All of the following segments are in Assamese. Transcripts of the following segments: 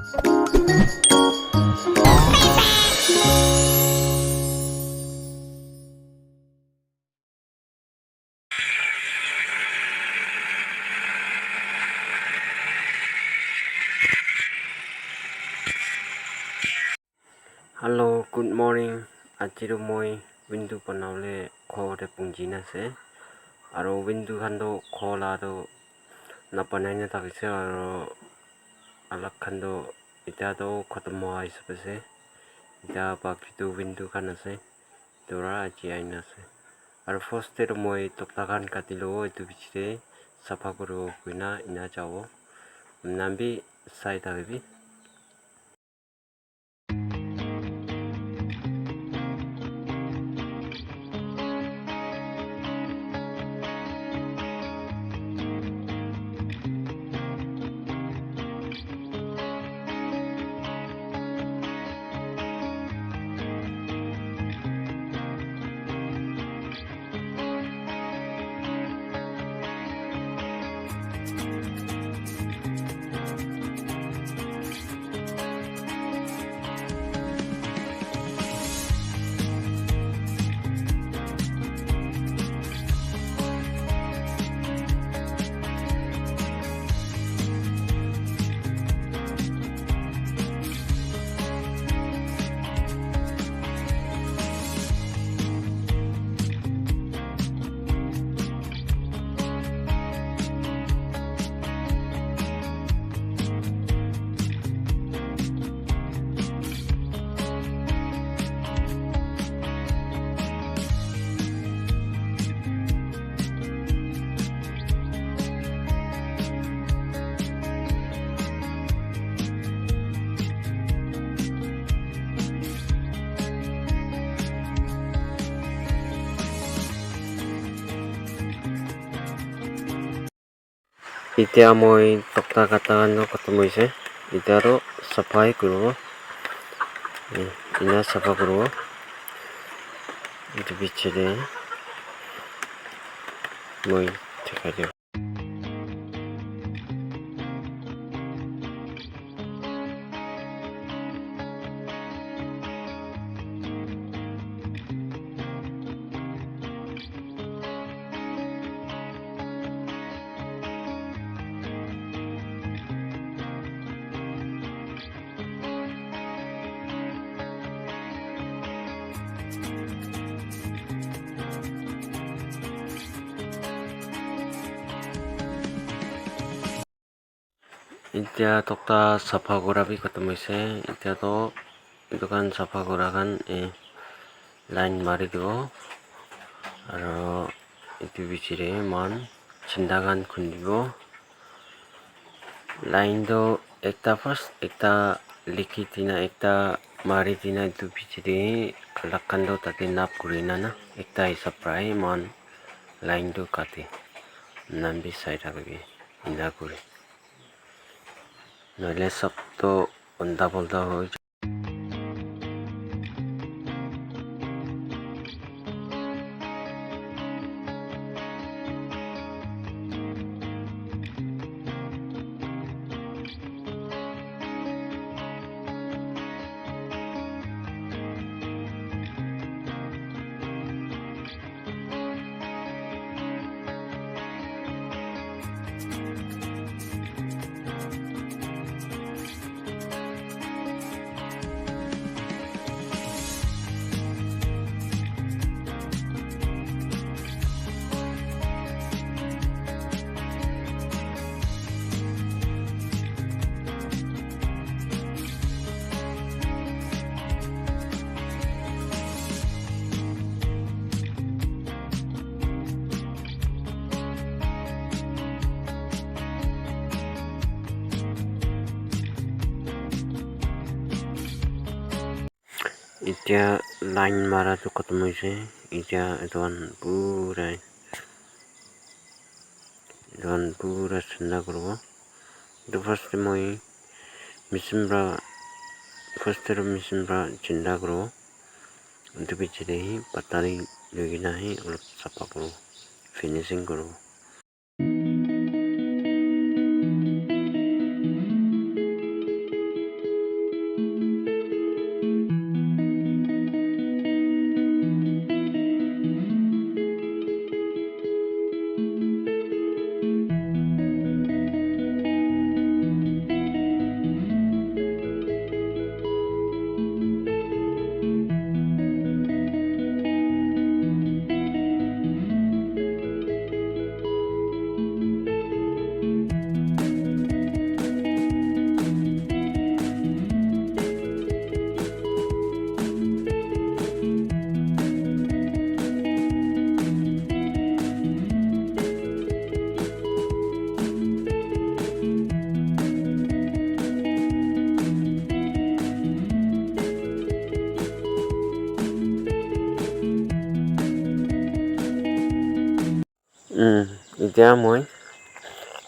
Hello, good morning. আজিতো মই window বনাবলৈ ঘৰতে পুঞ্জি আছে আৰু window khan toh khor la toh nabanai na thakise aro alak khan toh etya toh khotom hwa hisap ase, etya baki toh window khan ase etu para aji ahina ase. Aro first te toh moi tokta khan kati luwo, etu piche te sapha kuriwo koina ena jawo apni bi sai thakibi. Etya moi tokta kata khan toh khotom hoise, etya toh sapai kuriwo, ena sapa kuriwo etu piche te moi dekhai diwo. Etya tokta sapha kura bi khotom hoise, etya toh etu khan sapha kura khan line mari diwo aro etu piche te moikhan chinta khan khundiwo. Line toh ekta first ekta likhi dina, ekta mari dina, etu piche te alak khan toh tate nap kurina na ekta hisap para he moikhan line toh kate nam bi sai thakibi ena kuri nahoile sab toh ulta pulta hoi. Etya line mara toh khotom hoise, etya etu khan pura sundor kuriwo. Etu first te moi machine para first te toh machine para chinta kuriwo, etu piche te hi pata loikena hi olop sapa kuriwo, finishing kuriwo. এতিয়া মই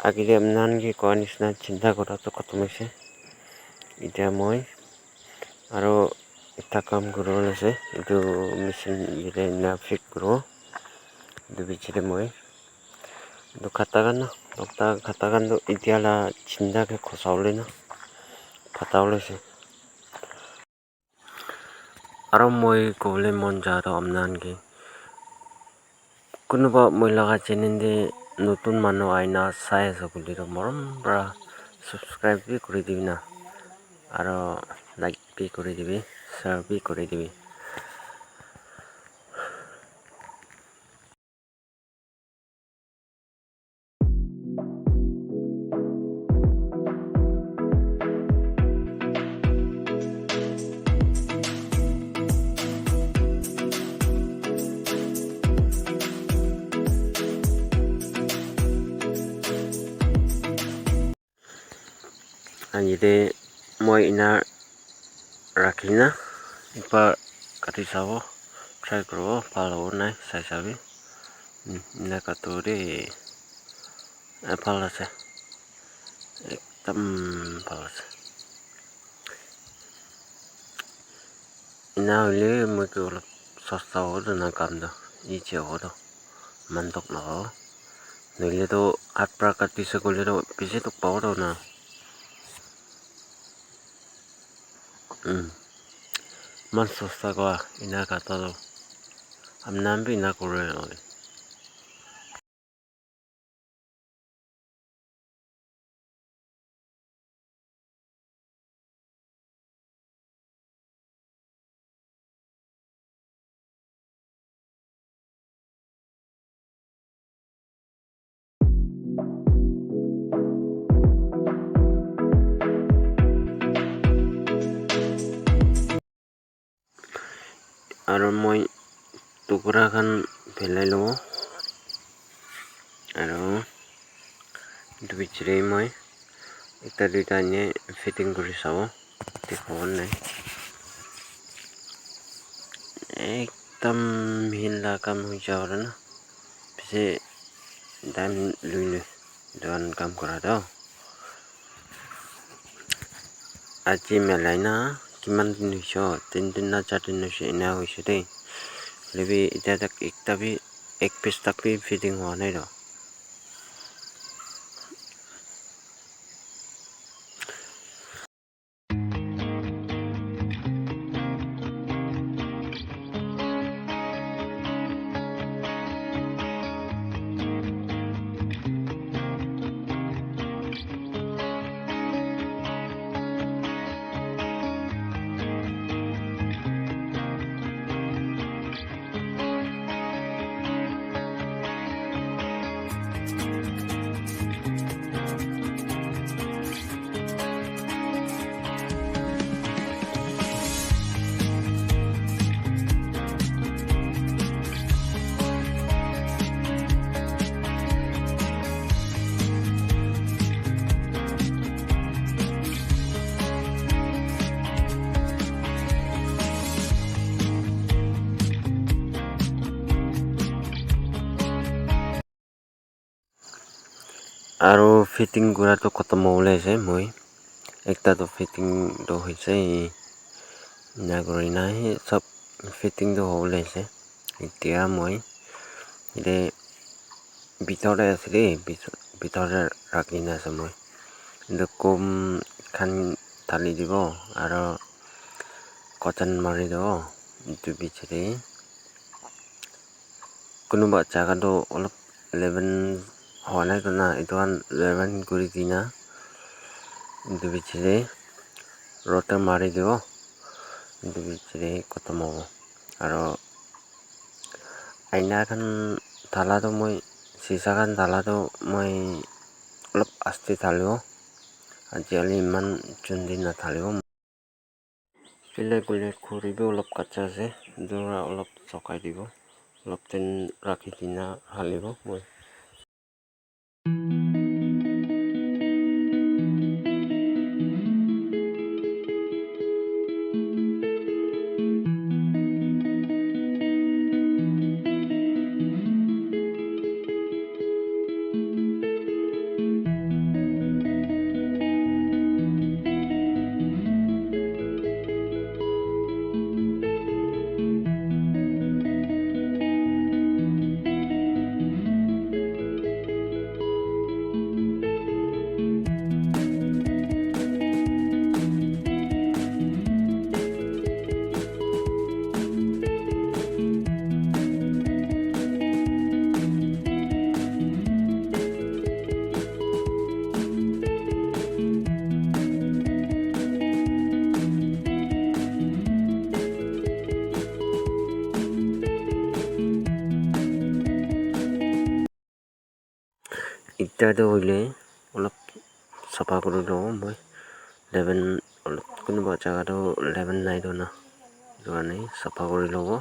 আগতে আপোনালোকে কোৱা নিচিনা চিন্তা কৰাটো খতম হৈছে। এতিয়া মই আৰু এটা কাম কৰিবলৈ আছে, এইটো মেচিন ইয়াতে ফিট কৰিব। এইটো পিছতে মই এইটো খাতা খান না তক্তা খাতা খান এতিয়া লা চিন্তাকে খচাবলৈ না ফাটাবলৈ আছে। আৰু মই ক'বলৈ মন যোৱাটো আপোনালোকে কোনোবা মই লগা চেনেল নতুন মানুহ আইনা চাই আছে বুলি মৰম পৰা ছাবস্ক্ৰাইব বি কৰি দিবি না, আৰু লাইক বি কৰি দিবি, শ্বেয়াৰ বি কৰি দিবি। ইয়াতে মই ইনা ৰাখি না একবাৰ কাটি চাব, ট্ৰাই কৰিব, ভাল হ'ব নাই চাই চাবি। ইনা কাটো দেই, ভাল আছে, একদম ভাল আছে। ইনা হ'লে মই অলপ সস্তা হ'ব না, কামটো ইজি হ'ব, ইমান দুখ নাপাব। নহ'লেতো হাত পৰা কাটিছে গ'লেতো বেছি দুখ পাব না। ইমান সস্তা কৰা ইনা কাটাটো, আপোনাৰ বি ইনা কৰে নহয়। আৰু মই টুকুৰাখন পেলাই ল'ব, আৰু এইটো পিছৰে মই একটা দুইটা এনে ফিটিং কৰি চাব, ঠিক হ'ব নাই। একদম মিহিলা কাম হৈ যাব না, পিছে টাইম লৈ লৈ দোকান কাম কৰাটো। আজি মেলাই না কিমান দিন হৈছে, তিনিদিন না চাৰিদিন হৈছে এনে হৈছে দেই। হ'লেবি এতিয়া তাক একটা বি এক পিচ তাক বি ফিটিং হোৱা নাই ৰ। আৰু ফিটিং কৰাটো খতম হ'বলৈ আছে, মই একটাটো ফিটিংটো হৈছে ইনা কৰি নাই, চব ফিটিংটো হ'বলৈ আছে। এতিয়া মই এতিয়া ভিতৰতে আছে দেই, ভিতৰতে ৰাখি আছে মই। কিন্তু কম খান ঢালি দিব আৰু কটন মাৰি দিব। এইটো পিছতে কোনোবা জাগাটো অলপ লেভেন হোৱা নাই না, এইটো লেভেন কৰি দিনা এইটো পিছতে ৰ'দে মাৰি দিব, এইটো পিছতে খতম হ'ব। আৰু আইনাখন ঢালাটো মই চিচাখন ঢালাটো মই অলপ আস্তে ঢালিব, আজিকালি ইমান জলদি নাঢালিব। চিলাই কৰিলে খৰিবি অলপ কাচা আছে, এইটো অলপ চকাই দিব, অলপ টাইম ৰাখি কিনা ঢালিব মই। Bitor toh hoile olop sapa kuri lobo moi olop kunba jaka toh eleven nai toh na etu karne sapa kuri lobo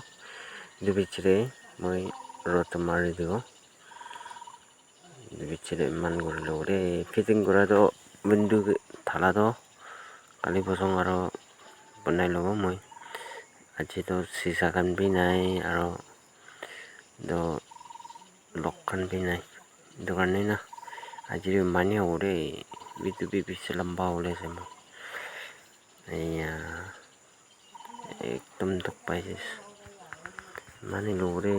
etu biche te moi rod toh mari dibo etu biche te eman kuri lobo de fitting kura toh window thala toh kali aro banai lobo moi aji toh sisa khan bi nai aro etu lock khan bi nai etu karne na aji mane hobo dei etu bi bishi lamba howo ase eya ekdum duk pai ase mane lowore.